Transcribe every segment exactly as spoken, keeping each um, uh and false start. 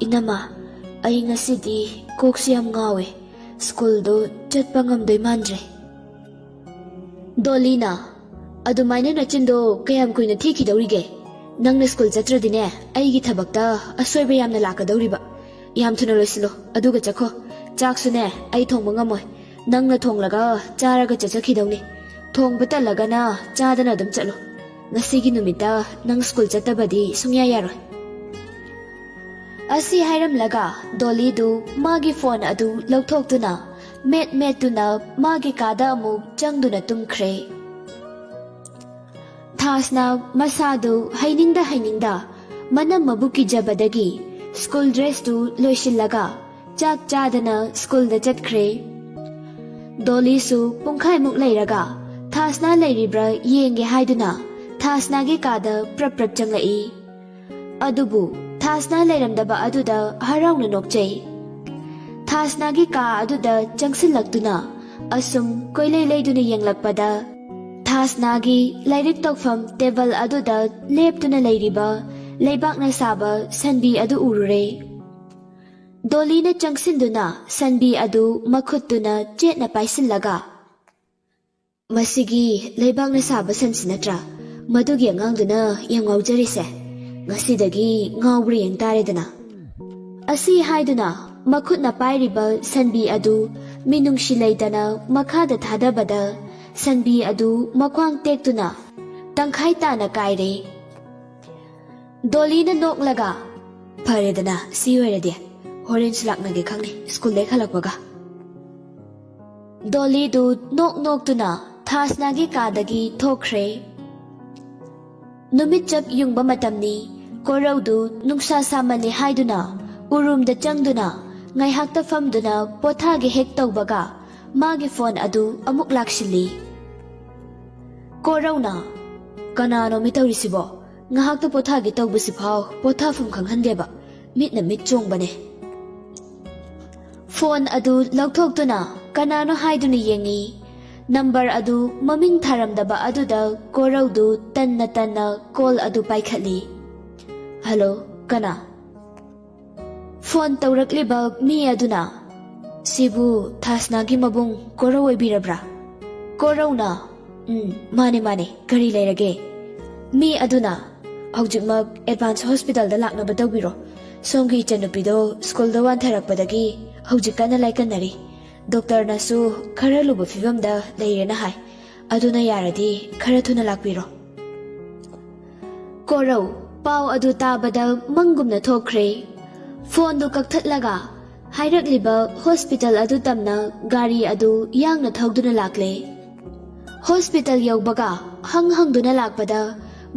ꯏꯅꯝꯃ, ꯑꯩ ꯉꯁꯤꯗꯤ ꯀꯣꯛꯁꯨ ꯌꯥꯝ ꯉꯥꯎꯋꯦ꯫ ꯁ꯭ꯀꯨꯜꯗꯣ ꯆꯠꯄ ꯉꯝꯗꯣꯏ ꯃꯥꯟꯗ꯭ꯔꯦ꯫ ꯗꯣꯂꯤꯅ, "ꯑꯗꯨꯃꯥꯏꯅ ꯅꯆꯤꯟꯗꯣ ꯀꯌꯥꯝ ꯀꯨꯏꯅ ꯊꯦꯛꯈꯤꯗꯧꯔꯤꯒꯦ? ꯅꯪꯅ ꯁ꯭ꯀꯨꯜ ꯆꯠꯇ꯭ꯔꯗꯤꯅꯦ, ꯑꯩꯒꯤ ꯊꯕꯛꯇ ꯑꯁꯣꯏꯕ ꯌꯥꯝꯅ ꯂꯥꯛꯀꯗꯧꯔꯤꯕ꯫ ꯌꯥꯝ ꯊꯨꯅ ꯂꯣꯏꯁꯤꯜꯂꯣ, ꯑꯗꯨꯒ ꯆꯠꯈꯣ꯫ ꯆꯥꯛꯁꯨꯅꯦ, ꯑꯩ ꯊꯣꯡꯕ ꯉꯝꯃꯣꯏ꯫ ꯅꯪꯅ ꯊꯣꯡꯂꯒ ꯆꯥꯔꯒ ꯆꯠꯆꯈꯤꯗꯧꯅꯤ꯫ ꯊꯣꯡꯕ ꯇꯜꯂꯒꯅ ꯆꯥꯗꯅ ꯑꯗꯨꯝ ꯆꯠꯂꯣ꯫ ꯉꯁꯤꯒꯤ ꯅꯨꯃꯤꯠꯇ ꯅꯪ ꯁ꯭ꯀꯨꯜ ꯆꯠꯇꯕꯗꯤ ꯁꯨꯡꯌꯥ ꯌꯥꯔꯣꯏ꯫" ꯑꯁꯤ ꯍꯥꯏꯔꯝꯂꯒ ꯗꯣꯂꯤꯗꯨ ꯃꯥꯒꯤ ꯐꯣꯟ ꯑꯗꯨ ꯂꯧꯊꯣꯛꯇꯨꯅ ꯃꯦꯠ ꯃꯦꯠꯇꯨꯅ ꯃꯥꯒꯤ ꯀꯥꯗ ꯑꯃꯨꯛ ꯆꯪꯗꯨꯅ ꯇꯨꯝꯈ꯭ꯔꯦ꯫ ꯊꯥꯁꯅ ꯃꯁꯥꯗꯨ ꯍꯩꯅꯤꯡꯗ ꯍꯩꯅꯤꯡꯗ ꯃꯅꯝ ꯃꯕꯨꯛ ꯀꯤꯖꯕꯗꯒꯤ ꯁ꯭ꯀꯨꯜ ꯗ꯭ꯔꯦꯁꯇꯨ ꯂꯣꯏꯁꯤꯜꯂꯒ ꯆꯥꯛ ꯆꯥꯗꯅ ꯁ꯭ꯀꯨꯜꯗ ꯆꯠꯈ꯭ꯔꯦ꯫ ꯗꯣꯂꯤꯁꯨ ꯄꯨꯡꯈꯥꯏꯃꯨꯛ ꯂꯩꯔꯒ ꯊꯥꯁꯅ ꯂꯩꯔꯤꯕ꯭ꯔꯥ ꯌꯦꯡꯒꯦ ꯍꯥꯏꯗꯨꯅ ꯊꯥꯁꯅꯥꯒꯤ ꯀꯥꯗ ꯄ꯭ꯔꯞ ꯄ꯭ꯔꯞ ꯆꯪꯂꯛꯏ꯫ ꯑꯗꯨꯕꯨ ꯊꯥꯁꯅ ꯂꯩꯔꯝꯗꯕ ꯑꯗꯨꯗ ꯍꯔꯥꯎꯅ ꯅꯣꯛꯆꯩ꯫ ꯊꯥꯁꯅꯥꯒꯤ ꯀꯥ ꯑꯗꯨꯗ ꯆꯪꯁꯤꯜꯂꯛꯇꯨꯅ ꯑꯁꯨꯝ ꯀꯣꯏꯂꯩ ꯂꯩꯗꯨꯅ ꯌꯦꯡꯂꯛꯄꯗ ꯊꯥꯁꯅꯥꯒꯤ ꯂꯥꯏꯔꯤꯛ ꯇꯧꯐꯝ ꯇꯦꯕꯜ ꯑꯗꯨꯗ ꯂꯦꯞꯇꯨꯅ ꯂꯩꯔꯤꯕ ꯂꯩꯕꯥꯛꯅ ꯁꯥꯕ ꯁꯟꯕꯤ ꯑꯗꯨ ꯎꯔꯨꯔꯦ꯫ ꯗꯣꯂꯤꯅ ꯆꯪꯁꯤꯟꯗꯨꯅ ꯁꯟꯕꯤ ꯑꯗꯨ ꯃꯈꯨꯠꯇꯨꯅ ꯆꯦꯠꯅ ꯄꯥꯏꯁꯤꯜꯂꯒ, "ꯃꯁꯤꯒꯤ ꯂꯩꯕꯥꯛꯅ ꯁꯥꯕ ꯁꯟꯁꯤ ꯅꯠꯇ꯭ꯔꯥ ꯃꯗꯨꯒꯤ ꯑꯉꯥꯡꯗꯨꯅ ꯌꯥꯝ ꯉꯥꯎꯖꯔꯤꯁꯦ? ꯉꯁꯤꯗꯒꯤ ꯉꯥꯎꯕ꯭ꯔꯥ ꯌꯦꯡ ꯇꯥꯔꯦꯗꯅ꯫" ꯑꯁꯤ ꯍꯥꯏꯗꯨꯅ ꯃꯈꯨꯠꯅ ꯄꯥꯏꯔꯤꯕ ꯁꯟꯕꯤ ꯑꯗꯨ ꯃꯤꯅꯨꯡꯁꯤ ꯂꯩꯇꯅ ꯃꯈꯥꯗ ꯊꯥꯗꯕꯗ ꯁꯟꯕꯤ ꯑꯗꯨ ꯃꯈ꯭ꯋꯥꯡ ꯇꯦꯛꯇꯨꯅ ꯇꯪꯈꯥꯏ ꯇꯥꯅ ꯀꯥꯏꯔꯦ꯫ ꯗꯣꯂꯤꯅ ꯅꯣꯛꯂꯒ, "ꯐꯔꯦꯗꯅ, ꯁꯤ ꯑꯣꯏꯔꯗꯤ꯫ ꯍꯣꯔꯦꯟꯁꯨ ꯂꯥꯛꯅꯒꯦ ꯈꯪꯅꯤ, ꯁ꯭ꯀꯨꯜꯗꯩ ꯍꯜꯂꯛꯄꯒ꯫" ꯗꯣꯂꯤꯗꯨ ꯅꯣꯛ ꯅꯣꯛꯇꯨꯅ ꯊꯥꯁꯅꯥꯒꯤ ꯀꯥꯗꯒꯤ ꯊꯣꯛꯈ꯭ꯔꯦ꯫ ꯅꯨꯃꯤꯠ ꯆꯞ ꯌꯨꯡꯕ ꯃꯇꯝꯅꯤ꯫ ꯀꯣꯔꯧꯗꯨ ꯅꯨꯡꯁꯥ ꯁꯥꯃꯜꯂꯦ ꯍꯥꯏꯗꯨꯅ ꯎꯔꯨꯝꯗ ꯆꯪꯗꯨꯅ ꯉꯥꯏꯍꯥꯛꯇ ꯐꯝꯗꯨꯅ ꯄꯣꯊꯥꯒꯦ ꯍꯦꯛ ꯇꯧꯕꯒ ꯃꯥꯒꯤ ꯐꯣꯟ ꯑꯗꯨ ꯑꯃꯨꯛ ꯂꯥꯛꯁꯤꯜꯂꯤ꯫ ꯀꯣꯔꯧꯅ, "ꯀꯅꯥꯅꯣ ꯃꯤ ꯇꯧꯔꯤꯁꯤꯕꯣ? ꯉꯥꯏꯍꯥꯛꯇ ꯄꯣꯊꯥꯒꯦ ꯇꯧꯕꯁꯤꯐꯥꯎ ꯄꯣꯊꯥꯐꯝ ꯈꯪꯍꯟꯗꯦꯕ꯫ ꯃꯤꯠꯅ ꯃꯤꯠ ꯆꯣꯡꯕꯅꯦ꯫" ꯐꯣꯟ ꯑꯗꯨ ꯂꯧꯊꯣꯛꯇꯨꯅ ꯀꯅꯥꯅꯣ ꯍꯥꯏꯗꯨꯅ ꯌꯦꯡꯉꯤ꯫ ꯅꯝꯕꯔ ꯑꯗꯨ ꯃꯃꯤꯡ ꯊꯥꯔꯝꯗꯕ ꯑꯗꯨꯗ ꯀꯣꯔꯧꯗꯨ ꯇꯟꯅ ꯇꯟꯅ ꯀꯣꯜ ꯑꯗꯨ ꯄꯥꯏꯈꯠꯂꯤ꯫ "ꯍꯜꯂꯣ, ꯀꯅꯥ?" ꯐꯣꯟ ꯇꯧꯔꯛꯂꯤꯕ ꯃꯤ ꯑꯗꯨꯅ, "ꯁꯤꯕꯨ ꯊꯥꯁꯅꯥꯒꯤ ꯃꯕꯨꯡ ꯀꯣꯔꯧ ꯑꯣꯏꯕꯤꯔꯕ꯭ꯔꯥ?" ꯀꯣꯔꯧꯅ, "ꯎꯝ, ꯃꯥꯅꯦ, ꯃꯥꯅꯦ, ꯀꯔꯤ ꯂꯩꯔꯒꯦ?" ꯃꯤ ꯑꯗꯨꯅ, "ꯍꯧꯖꯤꯛꯃꯛ ꯑꯦꯗꯚꯥꯟꯁ ꯍꯣꯁꯄꯤꯇꯥꯜꯗ ꯂꯥꯛꯅꯕ ꯇꯧꯕꯤꯔꯣ꯫ ꯁꯣꯝꯒꯤ ꯏꯆꯟꯅꯨꯄꯤꯗꯣ ꯁ꯭ꯀꯨꯜꯗ ꯋꯥꯟꯊꯔꯛꯄꯗꯒꯤ ꯍꯧꯖꯤꯛ ꯀꯟꯅ ꯂꯥꯏꯀꯟꯅꯔꯤ꯫ ꯗꯣꯛꯇꯔꯅꯁꯨ ꯈꯔ ꯂꯨꯕ ꯐꯤꯕꯝꯗ ꯂꯩꯔꯦꯅ ꯍꯥꯏ꯫ ꯑꯗꯨꯅ ꯌꯥꯔꯗꯤ ꯈꯔ ꯊꯨꯅ ꯂꯥꯛꯄꯤꯔꯣ꯫" ꯀꯣꯔꯧ ꯄꯥꯎ ꯑꯗꯨ ꯇꯥꯕꯗ ꯃꯪꯒꯨꯝꯅ ꯊꯣꯛꯈ꯭ꯔꯦ꯫ ꯐꯣꯟꯗꯨ ꯀꯛꯊꯠꯂꯒ ꯍꯥꯏꯔꯛꯂꯤꯕ ꯍꯣꯁꯄꯤꯇꯥꯜ ꯑꯗꯨ ꯇꯝꯅ ꯒꯥꯔꯤ ꯑꯗꯨ ꯌꯥꯡꯅ ꯊꯧꯗꯨꯅ ꯂꯥꯛꯂꯦ꯫ ꯍꯣꯁꯄꯤꯇꯥꯜ ꯌꯧꯕꯒ ꯍꯪ ꯍꯪꯗꯨꯅ ꯂꯥꯛꯄꯗ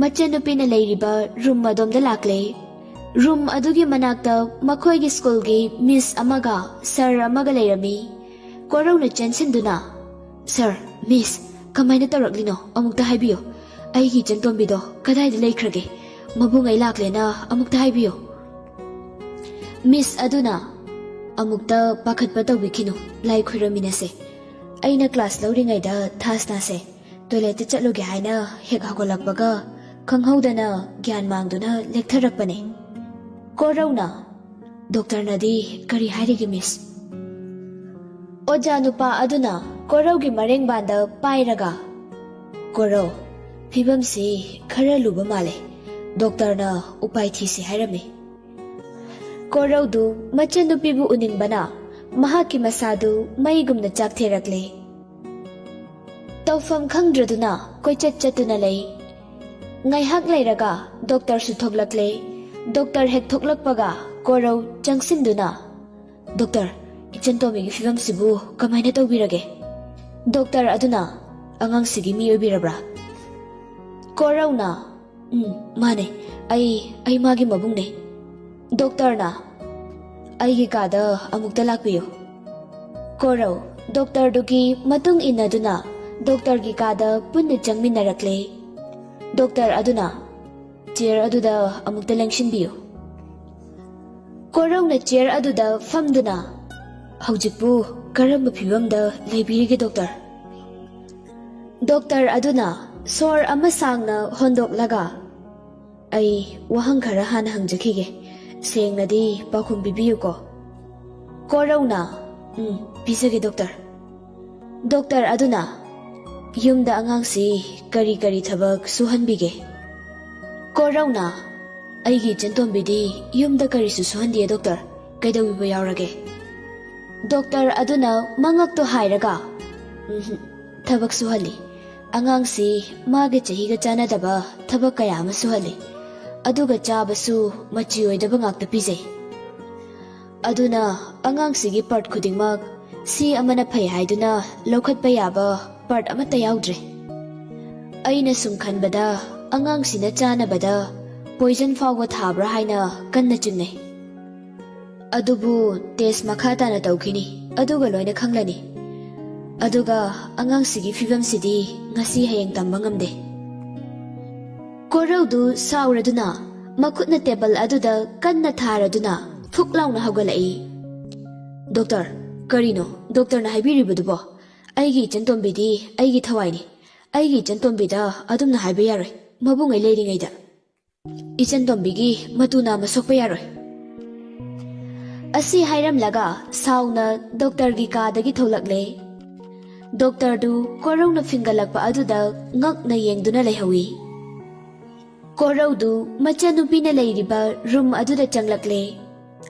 ꯃꯆꯟꯅꯨꯄꯤꯅ ꯂꯩꯔꯤꯕ ꯔꯨꯝ ꯑꯗꯣꯝꯗ ꯂꯥꯛꯂꯦ꯫ ꯔꯨꯝ ꯑꯗꯨꯒꯤ ꯃꯅꯥꯛꯇ ꯃꯈꯣꯏꯒꯤ ꯁ꯭ꯀꯨꯜꯒꯤ ꯃꯤꯁ ꯑꯃꯒ ꯁꯔ ꯑꯃꯒ ꯂꯩꯔꯝꯃꯤ꯫ ꯀꯣꯔꯧꯅ ꯆꯦꯟꯁꯤꯟꯗꯨꯅ, "ꯁꯔ, ꯃꯤꯁ, ꯀꯃꯥꯏꯅ ꯇꯧꯔꯛꯂꯤꯅꯣ? ꯑꯃꯨꯛꯇ ꯍꯥꯏꯕꯤꯌꯨ꯫ ꯑꯩꯒꯤ ꯏꯆꯟꯇꯣꯝꯕꯤꯗꯣ ꯀꯗꯥꯏꯗ ꯂꯩꯈ꯭ꯔꯒꯦ? ꯃꯕꯨꯡ ꯑꯩ ꯂꯥꯛꯂꯦꯅ ꯑꯃꯨꯛꯇ ꯍꯥꯏꯕꯤꯌꯨ꯫" ꯃꯤꯁ ꯑꯗꯨꯅ, "ꯑꯃꯨꯛꯇ ꯄꯥꯈꯠꯄ ꯇꯧꯕꯤꯈꯤꯅꯨ, ꯂꯥꯏ ꯈꯨꯔꯝꯃꯤꯟꯅꯁꯦ꯫ ꯑꯩꯅ ꯀ꯭ꯂꯥꯁ ꯂꯧꯔꯤꯉꯩꯗ ꯊꯥꯁꯅꯥꯁꯦ ꯇꯣꯏꯂꯦꯠꯇ ꯆꯠꯂꯨꯒꯦ ꯍꯥꯏꯅ ꯍꯦꯛ ꯍꯧꯒꯠꯂꯛꯄꯒ ꯈꯪꯍꯧꯗꯅ ꯒ꯭ꯌꯥꯟ ꯃꯥꯡꯗꯨꯅ ꯂꯦꯛꯊꯔꯛꯄꯅꯦ꯫" ꯀꯣꯔꯧꯅ, "ꯗꯣꯛꯇꯔꯅꯗꯤ ꯀꯔꯤ ꯍꯥꯏꯔꯤꯒꯦ, ꯃꯤꯁ?" ꯑꯣꯖꯥ ꯅꯨꯄꯥ ꯑꯗꯨꯅ ꯀꯣꯔꯧꯒꯤ ꯃꯔꯦꯡꯕꯥꯟꯗ ꯄꯥꯏꯔꯒ, "ꯀꯣꯔꯧ, ꯐꯤꯕꯝꯁꯤ ꯈꯔ ꯂꯨꯕ ꯃꯥꯜꯂꯦ꯫ ꯗꯣꯛꯇꯔꯅ ꯎꯄꯥꯏ ꯊꯤꯁꯤ ꯍꯥꯏꯔꯝꯃꯤ꯫" ꯀꯣꯔꯧꯗꯨ ꯃꯆꯟꯅꯨꯄꯤꯕꯨ ꯎꯅꯤꯡꯕꯅ ꯃꯍꯥꯛꯀꯤ ꯃꯁꯥꯗꯨ ꯃꯩꯒꯨꯝꯅ ꯆꯥꯛꯊꯦꯔꯛꯂꯦ꯫ ꯇꯧꯐꯝ ꯈꯪꯗ꯭ꯔꯗꯨꯅ ꯀꯣꯏꯆꯠ ꯆꯠꯇꯨꯅ ꯂꯩ꯫ ꯉꯥꯏꯍꯥꯛ ꯂꯩꯔꯒ ꯗꯣꯛꯇꯔꯁꯨ ꯊꯣꯛꯂꯛꯂꯦ꯫ ꯗꯣꯛꯇꯔ ꯍꯦꯛ ꯊꯣꯛꯂꯛꯄꯒ ꯀꯣꯔꯧ ꯆꯪꯁꯤꯟꯗꯨꯅ, "ꯗꯣꯛꯇꯔ, ꯏꯆꯟ ꯇꯣꯝꯕꯤꯒꯤ ꯐꯤꯕꯝꯁꯤꯕꯨ ꯀꯃꯥꯏꯅ ꯇꯧꯕꯤꯔꯒꯦ?" ꯗꯣꯛꯇꯔ ꯑꯗꯨꯅ, "ꯑꯉꯥꯡꯁꯤꯒꯤ ꯃꯤ ꯑꯣꯏꯕꯤꯔꯕ꯭ꯔꯥ?" ꯀꯣꯔꯧꯅ, "ꯎꯝ, ꯃꯥꯅꯦ꯫ ꯑꯩ, ꯑꯩ ꯃꯥꯒꯤ ꯃꯕꯨꯡꯅꯦ꯫" ꯗꯣꯛꯇꯔꯅ, "ꯑꯩꯒꯤ ꯀꯥꯗ ꯑꯃꯨꯛꯇ ꯂꯥꯛꯄꯤꯌꯨ꯫" ꯀꯣꯔꯧ ꯗꯣꯛꯇꯔꯗꯨꯒꯤ ꯃꯇꯨꯡ ꯏꯟꯅꯗꯨꯅ ꯗꯣꯛꯇꯔꯒꯤ ꯀꯥꯗ ꯄꯨꯟꯅ ꯆꯪꯃꯤꯟꯅꯔꯛꯂꯦ꯫ ꯗꯣꯛꯇꯔ ꯑꯗꯨꯅ, "ꯆꯤꯌꯔ ꯑꯗꯨꯗ ꯑꯃꯨꯛꯇ ꯂꯦꯡꯁꯤꯟꯕꯤꯌꯨ꯫" ꯀꯣꯔꯧꯅ ꯆꯤꯌꯔ ꯑꯗꯨꯗ ꯐꯝꯗꯨꯅ, "ꯍꯧꯖꯤꯛꯄꯨ ꯀꯔꯝꯕ ꯐꯤꯕꯝꯗ ꯂꯩꯕꯤꯔꯤꯒꯦ, ꯗꯣꯛꯇꯔ?" ꯗꯣꯛꯇꯔ ꯑꯗꯨꯅ ꯁꯣꯔ ꯑꯃ ꯁꯥꯡꯅ ꯍꯣꯟꯗꯣꯛꯂꯒ, "ꯑꯩ ꯋꯥꯍꯪ ꯈꯔ ꯍꯥꯟꯅ ꯍꯪꯖꯈꯤꯒꯦ꯫ ꯁꯦꯡꯅꯗꯤ ꯄꯥꯎꯈꯨꯝ ꯄꯤꯕꯤꯌꯨꯀꯣ꯫ ꯀꯣꯔꯧꯅ, "ꯎꯝ, ꯄꯤꯖꯒꯦ, ꯗꯣꯛꯇꯔ꯫" ꯗꯣꯛꯇꯔ ꯑꯗꯨꯅ, "ꯌꯨꯝꯗ ꯑꯉꯥꯡꯁꯤ ꯀꯔꯤ ꯀꯔꯤ ꯊꯕꯛ ꯁꯨꯍꯟꯕꯤꯒꯦ?" ꯀꯣꯔꯧꯅ, "ꯑꯩꯒꯤ ꯏꯆꯟꯇꯣꯝꯕꯤꯗꯤ ꯌꯨꯝꯗ ꯀꯔꯤꯁꯨ ꯁꯨꯍꯟꯗꯤꯌꯦ, ꯗꯣꯛꯇꯔ꯫ ꯀꯩꯗꯧꯕꯤꯕ ꯌꯥꯎꯔꯒꯦ?" ꯗꯣꯛꯇꯔ ꯑꯗꯨꯅ ꯃꯉꯛꯇꯣ ꯍꯥꯏꯔꯒ, "ꯎꯝꯍꯨꯝ, ꯊꯕꯛ ꯁꯨꯍꯜꯂꯤ꯫ ꯑꯉꯥꯡꯁꯤ ꯃꯥꯒꯤ ꯆꯍꯤꯒ ꯆꯥꯟꯅꯗꯕ ꯊꯕꯛ ꯀꯌꯥ ꯑꯃ ꯁꯨꯍꯜꯂꯤ꯫ ꯑꯗꯨꯒ ꯆꯥꯕꯁꯨ ꯃꯆꯤ ꯑꯣꯏꯗꯕ ꯉꯥꯛꯇ ꯄꯤꯖꯩ꯫ ꯑꯗꯨꯅ ꯑꯉꯥꯡꯁꯤꯒꯤ ꯄꯥꯔꯠ ꯈꯨꯗꯤꯡꯃꯛ ꯁꯤ ꯑꯃꯅ ꯐꯩ ꯍꯥꯏꯗꯨꯅ ꯂꯧꯈꯠꯄ ꯌꯥꯕ ꯄꯥꯔꯠ ꯑꯃꯠꯇ ꯌꯥꯎꯗ꯭ꯔꯦ꯫ ꯑꯩꯅ ꯁꯨꯝ ꯈꯟꯕꯗ ꯑꯉꯥꯡꯁꯤꯅ ꯆꯥꯅꯕꯗ ꯄꯣꯏꯖꯟ ꯐꯥꯎꯕ ꯊꯥꯕ꯭ꯔꯥ ꯍꯥꯏꯅ ꯀꯟꯅ ꯆꯤꯡꯅꯩ꯫ ꯑꯗꯨꯕꯨ ꯇꯦꯁ ꯃꯈꯥ ꯇꯥꯅ ꯇꯧꯈꯤꯅꯤ, ꯑꯗꯨꯒ ꯂꯣꯏꯅ ꯈꯪꯂꯅꯤ꯫ ꯑꯗꯨꯒ ꯑꯉꯥꯡꯁꯤꯒꯤ ꯐꯤꯕꯝꯁꯤꯗꯤ ꯉꯁꯤ ꯍꯌꯦꯡ ꯇꯝꯕ ꯉꯝꯗꯦ꯫" ꯀꯣꯔꯧꯗꯨ ꯁꯥꯎꯔꯗꯨꯅ ꯃꯈꯨꯠꯅ ꯇꯦꯕꯜ ꯑꯗꯨꯗ ꯀꯟꯅ ꯊꯥꯔꯗꯨꯅ ꯐꯨꯛ ꯂꯥꯎꯅ ꯍꯧꯒꯠꯂꯛꯏ꯫ "ꯗꯣꯛꯇꯔ, ꯀꯔꯤꯅꯣ ꯗꯣꯛꯇꯔꯅ ꯍꯥꯏꯕꯤꯔꯤꯕꯗꯨꯕꯣ? ꯑꯩꯒꯤ ꯏꯆꯟꯇꯣꯝꯕꯤꯗꯤ ꯑꯩꯒꯤ ꯊꯋꯥꯏꯅꯤ꯫ ꯑꯩꯒꯤ ꯏꯆꯟꯇꯣꯝꯕꯤꯗ ꯑꯗꯨꯝꯅ ꯍꯥꯏꯕ ꯌꯥꯔꯣꯏ, ꯃꯕꯨꯡꯉꯩ ꯂꯩꯔꯤꯉꯩꯗ꯫ ꯏꯆꯟꯇꯣꯝꯕꯤꯒꯤ ꯃꯇꯨ ꯅꯥꯝꯃ ꯁꯣꯛꯄ ꯌꯥꯔꯣꯏ꯫" ꯑꯁꯤ ꯍꯥꯏꯔꯝꯂꯒ ꯁꯥꯎꯅ ꯗꯣꯛꯇꯔꯒꯤ ꯀꯥꯗꯒꯤ ꯊꯣꯛꯂꯛꯂꯦ꯫ ꯗꯣꯛꯇꯔꯗꯨ ꯀꯣꯔꯧꯅ ꯐꯤꯡꯒꯠꯂꯛꯄ ꯑꯗꯨꯗ ꯉꯛꯅ ꯌꯦꯡꯗꯨꯅ ꯂꯩꯍꯧꯏ꯫ ꯀꯣꯔꯧꯗꯨ ꯃꯆꯟꯅꯨꯄꯤꯅ ꯂꯩꯔꯤꯕ ꯔꯨꯝ ꯑꯗꯨꯗ ꯆꯪꯂꯛꯂꯦ꯫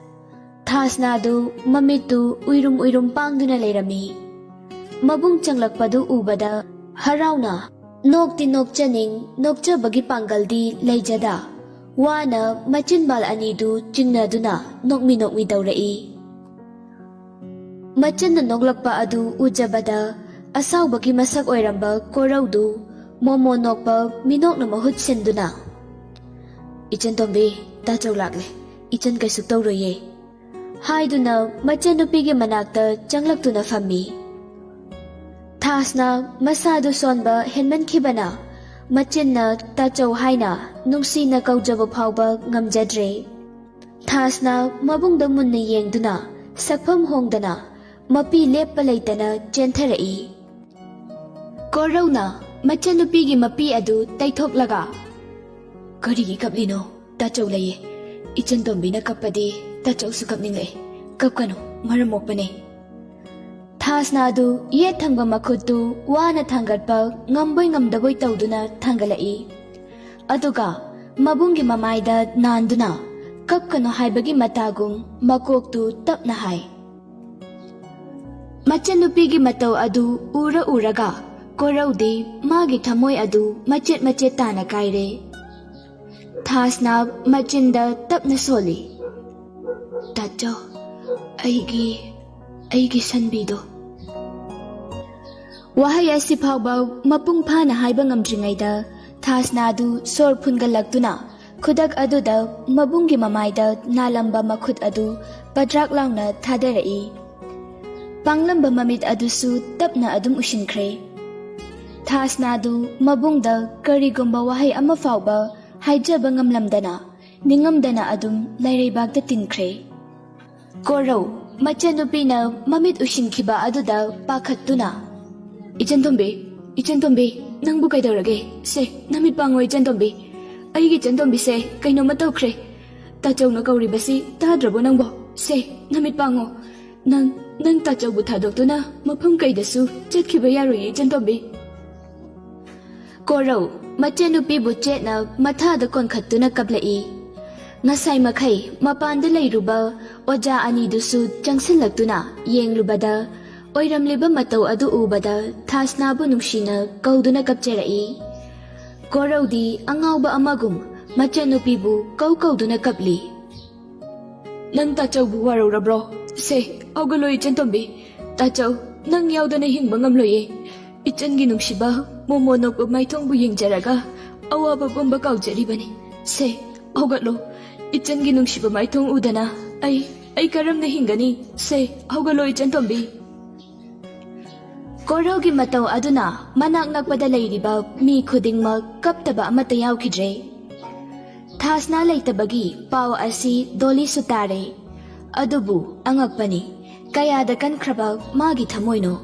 ꯊꯥꯁꯅꯥꯗꯨ ꯃꯃꯤꯠꯇꯨ ꯎꯏꯔꯨꯝ ꯎꯏꯔꯨꯝ ꯄꯥꯡꯗꯨꯅ ꯂꯩꯔꯝꯃꯤ꯫ ꯃꯕꯨꯡ ꯆꯪꯂꯛꯄꯗꯨ ꯎꯕꯗ ꯍꯔꯥꯎꯅ, ꯅꯣꯛꯇꯤ ꯅꯣꯛꯆꯅꯤꯡ, ꯅꯣꯛꯆꯕꯒꯤ ꯄꯥꯡꯒꯜꯗꯤ ꯂꯩꯖꯗ, ꯋꯥꯅ ꯃꯆꯤꯟꯕꯥꯜ ꯑꯅꯤꯗꯨ ꯆꯤꯡꯅꯗꯨꯅ ꯅꯣꯛꯃꯤ ꯅꯣꯛꯃꯤ ꯇꯧꯔꯛꯏ꯫ ꯃꯆꯟꯅ ꯅꯣꯛꯂꯛꯄ ꯑꯗꯨ ꯎꯖꯕꯗ ꯑꯁꯥꯎꯕꯒꯤ ꯃꯁꯛ ꯑꯣꯏꯔꯝꯕ ꯀꯣꯔꯧꯗꯨ ꯃꯣꯃꯣ ꯅꯣꯛꯄ ꯃꯤꯅꯣꯛꯅ ꯃꯍꯨꯠ ꯁꯤꯟꯗꯨꯅ, "ꯏꯆꯟꯇꯣꯝꯕꯤ, ꯇꯥꯆꯧ ꯂꯥꯛꯂꯦ꯫ ꯏꯆꯟ ꯀꯩꯁꯨ ꯇꯧꯔꯣꯏꯌꯦ," ꯍꯥꯏꯗꯨꯅ ꯃꯆꯟꯅꯨꯄꯤꯒꯤ ꯃꯅꯥꯛꯇ ꯆꯪꯂꯛꯇꯨꯅ ꯐꯝꯃꯤ꯫ ꯊꯥꯁꯅ ꯃꯁꯥꯗꯨ ꯁꯣꯟꯕ ꯍꯦꯟꯃꯟꯈꯤꯕꯅ ꯃꯆꯤꯟꯅ ꯇꯥꯆꯧ ꯍꯥꯏꯅ ꯅꯨꯡꯁꯤꯅ ꯀꯧꯖꯕ ꯐꯥꯎꯕ ꯉꯝꯖꯗ꯭ꯔꯦ꯫ ꯊꯥꯁꯅ ꯃꯕꯨꯡꯗ ꯃꯨꯟꯅ ꯌꯦꯡꯗꯨꯅ ꯁꯛꯐꯝ ꯍꯣꯡꯗꯅ ꯃꯄꯤ ꯂꯦꯞꯄ ꯂꯩꯇꯅ ꯆꯦꯟꯊꯔꯛꯏ꯫ ꯀꯣꯔꯧꯅ ꯃꯆꯟꯅꯨꯄꯤꯒꯤ ꯃꯄꯤ ꯑꯗꯨ ꯇꯩꯊꯣꯛꯂꯒ, "ꯀꯔꯤꯒꯤ ꯀꯞꯂꯤꯅꯣ? ꯇꯥꯆꯧ ꯂꯩꯌꯦ꯫ ꯏꯆꯟ ꯇꯣꯝꯕꯤꯅ ꯀꯞꯄꯗꯤ ꯇꯥꯆꯧꯁꯨ ꯀꯞꯅꯤꯡꯂꯛꯑꯦ꯫ ꯀꯞꯀꯅꯨ, ꯃꯔꯝ ꯃꯣꯛꯄꯅꯦ꯫ ꯊꯥꯁꯅꯥꯗꯨ ꯌꯦꯠ ꯊꯪꯕ ꯃꯈꯨꯠꯇꯨ ꯋꯥꯅ ꯊꯥꯡꯒꯠꯄ ꯉꯝꯕꯣꯏ ꯉꯝꯗꯕꯣꯏ ꯇꯧꯗꯨꯅ ꯊꯥꯡꯒꯠꯂꯛꯏ꯫ ꯑꯗꯨꯒ ꯃꯕꯨꯡꯒꯤ ꯃꯃꯥꯏꯗ ꯅꯥꯟꯗꯨꯅ ꯀꯞꯀꯅꯨ ꯍꯥꯏꯕꯒꯤ ꯃꯇꯥꯒꯨꯝ ꯃꯀꯣꯛꯇꯨ ꯇꯞꯅ ꯍꯥꯏ꯫ ꯃꯆꯟꯅꯨꯄꯤꯒꯤ ꯃꯇꯧ ꯑꯗꯨ ꯎꯔ ꯎꯔꯒ ꯀꯣꯔꯧꯗꯤ ꯃꯥꯒꯤ ꯊꯃꯣꯏ ꯑꯗꯨ ꯃꯆꯦꯠ ꯃꯆꯦꯠ ꯇꯥꯅ ꯀꯥꯏꯔꯦ꯫ ꯊꯥꯁꯅꯥ ꯃꯆꯤꯟꯗ ꯇꯞꯅ ꯁꯣꯜꯂꯤ, "ꯇꯥꯆꯧ, ꯑꯩꯒꯤ, ꯑꯩꯒꯤ ꯁꯟꯕꯤꯗꯣ꯫" ꯋꯥꯍꯩ ꯑꯁꯤ ꯐꯥꯎꯕ ꯃꯄꯨꯡ ꯐꯥꯅ ꯍꯥꯏꯕ ꯉꯝꯗ꯭ꯔꯤꯉꯩꯗ ꯊꯥꯁꯅꯥꯗꯨ ꯁꯣꯔ ꯐꯨꯟꯒꯠꯂꯛꯇꯨꯅ ꯈꯨꯗꯛ ꯑꯗꯨꯗ ꯃꯕꯨꯡꯒꯤ ꯃꯃꯥꯏꯗ ꯅꯥꯜꯂꯝꯕ ꯃꯈꯨꯠ ꯑꯗꯨ ꯄꯗ꯭ꯔꯥꯛ ꯂꯥꯎꯅ ꯊꯥꯗꯔꯛꯏ꯫ ꯄꯥꯡꯂꯝꯕ ꯃꯃꯤꯠ ꯑꯗꯨꯁꯨ ꯇꯞꯅ ꯑꯗꯨꯝ ꯎꯁꯤꯟꯈ꯭ꯔꯦ꯫ ꯊꯥꯁꯅꯥꯗꯨ ꯃꯕꯨꯡꯗ ꯀꯔꯤꯒꯨꯝꯕ ꯋꯥꯍꯩ ꯑꯃ ꯐꯥꯎꯕ ꯍꯥꯏꯖꯕ ꯉꯝꯂꯝꯗꯅ ꯅꯤꯡꯉꯝꯗꯅ ꯑꯗꯨꯝ ꯂꯩꯔꯩꯕꯥꯛꯇ ꯇꯤꯟꯈ꯭ꯔꯦ꯫ ꯀꯣꯔꯧ ꯃꯆꯟꯅꯨꯄꯤꯅ ꯃꯃꯤꯠ ꯎꯁꯤꯟꯈꯤꯕ ꯑꯗꯨꯗ ꯄꯥꯈꯠꯇꯨꯅ, "ꯏꯆꯟꯇꯣꯝꯕꯤ, ꯏꯆꯟꯇꯣꯝꯕꯤ, ꯅꯪꯕꯨ ꯀꯩꯗꯧꯔꯒꯦ? ꯁꯦ, ꯅꯃꯤꯠ ꯄꯥꯡꯉꯣ ꯏꯆꯟꯇꯣꯝꯕꯤ꯫ ꯑꯩꯒꯤ ꯏꯆꯟꯇꯣꯝꯕꯤꯁꯦ ꯀꯩꯅꯣꯝꯃ ꯇꯧꯈ꯭ꯔꯦ꯫ ꯇꯥꯆꯧꯅ ꯀꯧꯔꯤꯕꯁꯤ ꯇꯥꯗ꯭ꯔꯕꯣ ꯅꯪꯕꯣ? ꯁꯦ, ꯅꯃꯤꯠ ꯄꯥꯡꯉꯣ꯫ ꯅꯪ, ꯅꯪ ꯇꯥꯆꯧꯕꯨ ꯊꯥꯗꯣꯛꯇꯨꯅ ꯃꯐꯝ ꯀꯩꯗꯁꯨ ꯆꯠꯈꯤꯕ ꯌꯥꯔꯣꯏꯌꯦ ꯏꯆꯟꯇꯣꯝꯕꯤ꯫" ꯀꯣꯔꯧ ꯃꯆꯟꯅꯨꯄꯤꯕꯨ ꯆꯦꯠꯅ ꯃꯊꯥꯗ ꯀꯣꯟꯈꯠꯇꯨꯅ ꯀꯞꯂꯛꯏ꯫ ꯉꯁꯥꯏ ꯃꯈꯩ ꯃꯄꯥꯟꯗ ꯂꯩꯔꯨꯕ ꯑꯣꯖꯥ ꯑꯅꯤꯗꯨꯁꯨ ꯆꯪꯁꯤꯜꯂꯛꯇꯨꯅ ꯌꯦꯡꯂꯨꯕꯗ, ꯑꯣꯏꯔꯝꯂꯤꯕ ꯃꯇꯧ ꯑꯗꯨ ꯎꯕꯗ ꯊꯥꯁꯅꯥꯕꯨ ꯅꯨꯡꯁꯤꯅ ꯀꯧꯗꯨꯅ ꯀꯞꯆꯔꯛꯏ꯫ ꯀꯣꯔꯧꯗꯤ ꯑꯉꯥꯎꯕ ꯑꯃꯒꯨꯝ ꯃꯆꯟꯅꯨꯄꯤꯕꯨ ꯀꯧ ꯀꯧꯗꯨꯅ ꯀꯞꯂꯤ꯫ "ꯅꯪ ꯇꯥꯆꯧꯕꯨ ꯋꯥꯔꯧꯔꯕ꯭ꯔꯣ? ꯁꯦ, ꯍꯧꯒꯠꯂꯣ ꯏꯆꯟꯇꯣꯝꯕꯤ꯫ ꯇꯥꯆꯧ, ꯅꯪ ꯌꯥꯎꯗꯅ ꯍꯤꯡꯕ ꯉꯝꯂꯣꯏꯌꯦ꯫ ꯏꯆꯟꯒꯤ ꯅꯨꯡꯁꯤꯕ ꯃꯣꯃꯣ ꯅꯣꯛꯄ ꯃꯥꯏꯊꯣꯡꯕꯨ ꯌꯦꯡꯖꯔꯒ ꯑꯋꯥꯕ ꯄꯨꯝꯕ ꯀꯥꯎꯖꯔꯤꯕꯅꯤ꯫ ꯁꯦ, ꯍꯧꯒꯠꯂꯣ꯫ ꯏꯆꯟꯒꯤ ꯅꯨꯡꯁꯤꯕ ꯃꯥꯏꯊꯣꯡ ꯎꯗꯅ ꯑꯩ, ꯑꯩ ꯀꯔꯝꯅ ꯍꯤꯡꯒꯅꯤ? ꯁꯦ, ꯍꯧꯒꯠꯂꯣ ꯏꯆꯟꯇꯣꯝꯕꯤ꯫" ꯀꯣꯔꯧꯒꯤ ꯃꯇꯧ ꯑꯗꯨꯅ ꯃꯅꯥꯛ ꯅꯛꯄꯗ ꯂꯩꯔꯤꯕ ꯃꯤ ꯈꯨꯗꯤꯡꯃꯛ ꯀꯞꯇꯕ ꯑꯃꯠꯇ ꯌꯥꯎꯈꯤꯗ꯭ꯔꯦ꯫ ꯊꯥꯁꯅꯥ ꯂꯩꯇꯕꯒꯤ ꯄꯥꯎ ꯑꯁꯤ ꯗꯣꯂꯤꯁꯨ ꯇꯥꯔꯦ꯫ ꯑꯗꯨꯕꯨ ꯑꯉꯛꯄꯅꯤ, ꯀꯌꯥꯗ ꯀꯟꯈ꯭ꯔꯕ ꯃꯥꯒꯤ ꯊꯃꯣꯏꯅꯣ꯫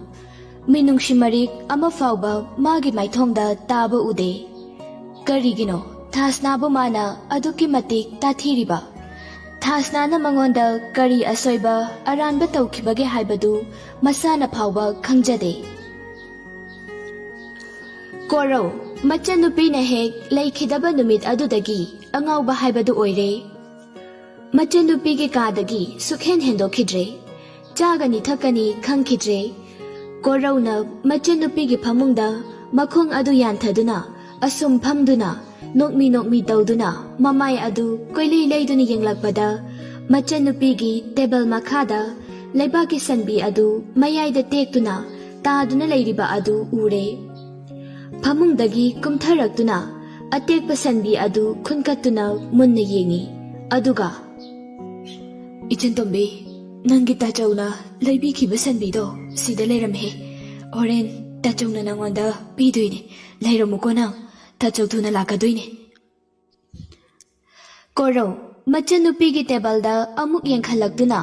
ꯃꯤꯅꯨꯡꯁꯤ ꯃꯔꯤꯛ ꯑꯃ ꯐꯥꯎꯕ ꯃꯥꯒꯤ ꯃꯥꯏꯊꯣꯡꯗ ꯇꯥꯕ ꯎꯗꯦ꯫ ꯀꯔꯤꯒꯤꯅꯣ? ꯊꯥꯁꯅꯥꯕꯨ ꯃꯥꯅ ꯑꯗꯨꯛꯀꯤ ꯃꯇꯤꯛ ꯇꯥꯊꯤꯔꯤꯕ꯫ ꯊꯥꯁꯅꯥꯅ ꯃꯉꯣꯟꯗ ꯀꯔꯤ ꯑꯁꯣꯏꯕ ꯑꯔꯥꯟꯕ ꯇꯧꯈꯤꯕꯒꯦ ꯍꯥꯏꯕꯗꯨ ꯃꯁꯥꯅ ꯐꯥꯎꯕ ꯈꯪꯖꯗꯦ꯫ ꯀꯣꯔꯧ, ꯃꯆꯟꯅꯨꯄꯤꯅ ꯍꯦꯛ ꯂꯩꯈꯤꯗꯕ ꯅꯨꯃꯤꯠ ꯑꯗꯨꯗꯒꯤ ꯑꯉꯥꯎꯕ ꯍꯥꯏꯕꯗꯨ ꯑꯣꯏꯔꯦ꯫ ꯃꯆꯟꯅꯨꯄꯤꯒꯤ ꯀꯥꯗꯒꯤ ꯁꯨꯛꯍꯦꯟ ꯍꯦꯟꯗꯣꯛꯈꯤꯗ꯭ꯔꯦ꯫ ꯆꯥꯒꯅꯤ ꯊꯛꯀꯅꯤ ꯈꯪꯈꯤꯗ꯭ꯔꯦ꯫ ꯀꯣꯔꯧꯅ ꯃꯆꯟꯅꯨꯄꯤꯒꯤ ꯐꯃꯨꯡꯗ ꯃꯈꯣꯡ ꯑꯗꯨ ꯌꯥꯟꯊꯗꯨꯅ ꯑꯁꯨꯝ ꯐꯝꯗꯨꯅ ꯅꯣꯛꯃꯤ ꯅꯣꯛꯃꯤ ꯇꯧꯗꯨꯅ ꯃꯃꯥꯏ ꯑꯗꯨ ꯀꯣꯏꯂꯩ ꯂꯩꯗꯨꯅ ꯌꯦꯡꯂꯛꯄꯗ ꯃꯆꯟꯅꯨꯄꯤꯒꯤ ꯇꯦꯕꯜ ꯃꯈꯥꯗ ꯂꯩꯕꯥꯛꯀꯤ ꯁꯟꯕꯤ ꯑꯗꯨ ꯃꯌꯥꯏꯗ ꯇꯦꯛꯇꯨꯅ ꯇꯥꯗꯨꯅ ꯂꯩꯔꯤꯕ ꯑꯗꯨ ꯎꯔꯦ꯫ ꯐꯃꯨꯡꯗꯒꯤ ꯀꯨꯝꯊꯔꯛꯇꯨꯅ ꯑꯇꯦꯛꯄ ꯁꯟꯕꯤ ꯑꯗꯨ ꯈꯨꯟꯀꯠꯇꯨꯅ ꯃꯨꯟꯅ ꯌꯦꯡꯉꯤ꯫ ꯑꯗꯨꯒ, "ꯏꯆꯟꯇꯣꯝꯕꯤ, ꯅꯪꯒꯤ ꯇꯥꯆꯧꯅ ꯂꯩꯕꯤꯈꯤꯕ ꯁꯟꯕꯤꯗꯣ ꯁꯤꯗ ꯂꯩꯔꯝꯃꯦ꯫ ꯍꯣꯔꯦꯟ ꯇꯥꯆꯧꯅ ꯅꯪꯉꯣꯟꯗ ꯄꯤꯗꯣꯏꯅꯦ꯫ ꯂꯩꯔꯝꯃꯨꯀꯣ ꯅꯪ꯫ ꯇꯥꯆꯧ ꯊꯨꯅ ꯂꯥꯛꯀꯗꯣꯏꯅꯦ꯫" ꯀꯣꯔꯧ, ꯃꯆꯟꯅꯨꯄꯤꯒꯤ ꯇꯦꯕꯜꯗ ꯑꯃꯨꯛ ꯌꯦꯡꯈꯠꯂꯛꯇꯨꯅ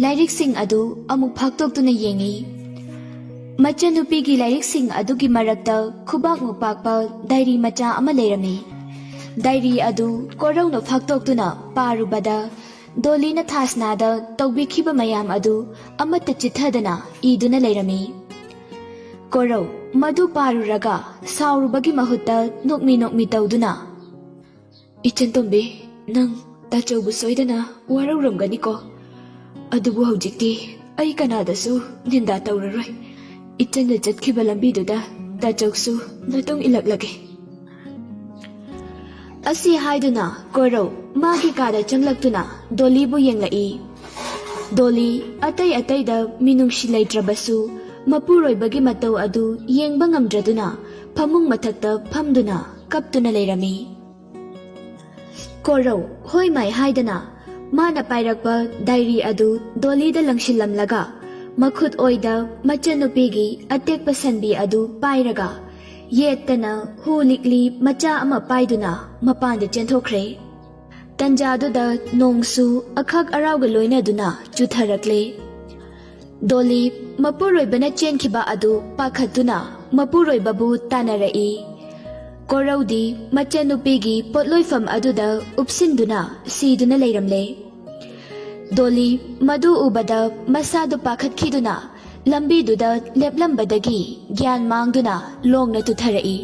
ꯂꯥꯏꯔꯤꯛꯁꯤꯡ ꯑꯗꯨ ꯑꯃꯨꯛ ꯐꯥꯛꯇꯣꯛꯇꯨꯅ ꯌꯦꯡꯉꯤ꯫ ꯃꯆꯟꯅꯨꯄꯤꯒꯤ ꯂꯥꯏꯔꯤꯛꯁꯤꯡ ꯑꯗꯨꯒꯤ ꯃꯔꯛꯇ ꯈꯨꯕꯥꯛꯃꯨꯛ ꯄꯥꯛꯄ ꯗꯥꯏꯔꯤ ꯃꯆꯥ ꯑꯃ ꯂꯩꯔꯝꯃꯤ꯫ ꯗꯥꯏꯔꯤ ꯑꯗꯨ ꯀꯣꯔꯧꯅ ꯐꯥꯛꯇꯣꯛꯇꯨꯅ ꯄꯥꯔꯨꯕꯗ ꯗꯣꯂꯤꯅ ꯊꯥꯁꯅꯥꯗ ꯇꯧꯕꯤꯈꯤꯕ ꯃꯌꯥꯝ ꯑꯗꯨ ꯑꯃꯠꯇ ꯆꯤꯠꯊꯗꯅ ꯏꯗꯨꯅ ꯂꯩꯔꯝꯃꯤ꯫ ꯀꯣꯔꯧ, ꯃꯗꯨ ꯄꯥꯔꯨꯔꯒ ꯁꯥꯎꯔꯨꯕꯒꯤ ꯃꯍꯨꯠꯇ ꯅꯣꯛꯃꯤ ꯅꯣꯛꯃꯤ ꯇꯧꯗꯨꯅ, "ꯏꯆꯟꯇꯣꯝꯕꯤ, ꯅꯪ ꯇꯥꯆꯧꯕꯨ ꯁꯣꯏꯗꯅ ꯋꯥꯔꯧꯔꯝꯒꯅꯤꯀꯣ꯫ ꯑꯗꯨꯕꯨ ꯍꯧꯖꯤꯛꯇꯤ ꯑꯩ ꯀꯅꯥꯗꯁꯨ ꯅꯤꯟꯗꯥ ꯇꯧꯔꯔꯣꯏ꯫ ꯏꯆꯟꯅ ꯆꯠꯈꯤꯕ ꯂꯝꯕꯤꯗꯨꯗ ꯇꯥꯆꯧꯁꯨ ꯃꯇꯨꯡ ꯏꯜꯂꯛꯂꯒꯦ꯫" ꯑꯁꯤ ꯍꯥꯏꯗꯨꯅ ꯀꯣꯔꯧ ꯃꯥꯒꯤ ꯀꯥꯗ ꯆꯪꯂꯛꯇꯨꯅ ꯗꯣꯂꯤꯕꯨ ꯌꯦꯡꯂꯛꯏ꯫ ꯗꯣꯂꯤ ꯑꯇꯩ ꯑꯇꯩꯗ ꯃꯤꯅꯨꯡꯁꯤ ꯂꯩꯇ꯭ꯔꯕꯁꯨ ꯃꯄꯨꯔꯣꯏꯕꯒꯤ ꯃꯇꯧ ꯑꯗꯨ ꯌꯦꯡꯕ ꯉꯝꯗ꯭ꯔꯗꯨꯅ ꯐꯃꯨꯡ ꯃꯊꯛꯇ ꯐꯝꯗꯨꯅ ꯀꯞꯇꯨꯅ ꯂꯩꯔꯝꯃꯤ꯫ ꯀꯣꯔꯧ ꯍꯣꯏ ꯃꯥꯏ ꯍꯥꯏꯗꯅ ꯃꯥꯅ ꯄꯥꯏꯔꯛꯄ ꯗꯥꯏꯔꯤ ꯑꯗꯨ ꯗꯣꯂꯤꯗ ꯂꯪꯁꯤꯜꯂꯝꯂꯒ ꯃꯈꯨꯠ ꯑꯣꯏꯗ ꯃꯆꯟꯅꯨꯄꯤꯒꯤ ꯑꯇꯦꯛꯄ ꯁꯟꯕꯤ ꯑꯗꯨ ꯄꯥꯏꯔꯒ ꯌꯦꯠꯇꯅ ꯍꯨ ꯂꯤꯛꯂꯤ ꯃꯆꯥ ꯑꯃ ꯄꯥꯏꯗꯨꯅ ꯃꯄꯥꯟꯗ ꯆꯦꯟꯊꯣꯛꯈ꯭ꯔꯦ꯫ ꯇꯟꯖꯥꯗꯨꯗ ꯅꯣꯡꯁꯨ ꯑꯈꯛ ꯑꯔꯥꯎꯒ ꯂꯣꯏꯅꯗꯨꯅ ꯆꯨꯊꯔꯛꯂꯦ꯫ ꯗꯣꯂꯤ ꯃꯄꯨꯔꯣꯏꯕꯅ ꯆꯦꯟꯈꯤꯕ ꯑꯗꯨ ꯄꯥꯈꯠꯇꯨꯅ ꯃꯄꯨꯔꯣꯏꯕꯕꯨ ꯇꯥꯟꯅꯔꯛꯏ꯫ ꯀꯣꯔꯧꯗꯤ ꯃꯆꯟꯅꯨꯄꯤꯒꯤ ꯄꯣꯠꯂꯣꯏꯐꯝ ꯑꯗꯨꯗ ꯎꯞꯁꯤꯟꯗꯨꯅ ꯁꯤꯗꯨꯅ ꯂꯩꯔꯝꯂꯦ꯫ ꯗꯣꯂꯤ ꯃꯗꯨ ꯎꯕꯗ ꯃꯁꯥꯗꯨ ꯄꯥꯈꯠꯈꯤꯗꯨꯅ ꯂꯝꯕꯤꯗꯨꯗ ꯂꯦꯞꯂꯝꯕꯗꯒꯤ ꯒ꯭ꯌꯥꯟ ꯃꯥꯡꯗꯨꯅ ꯂꯣꯡꯅ ꯇꯨꯊꯔꯛꯏ꯫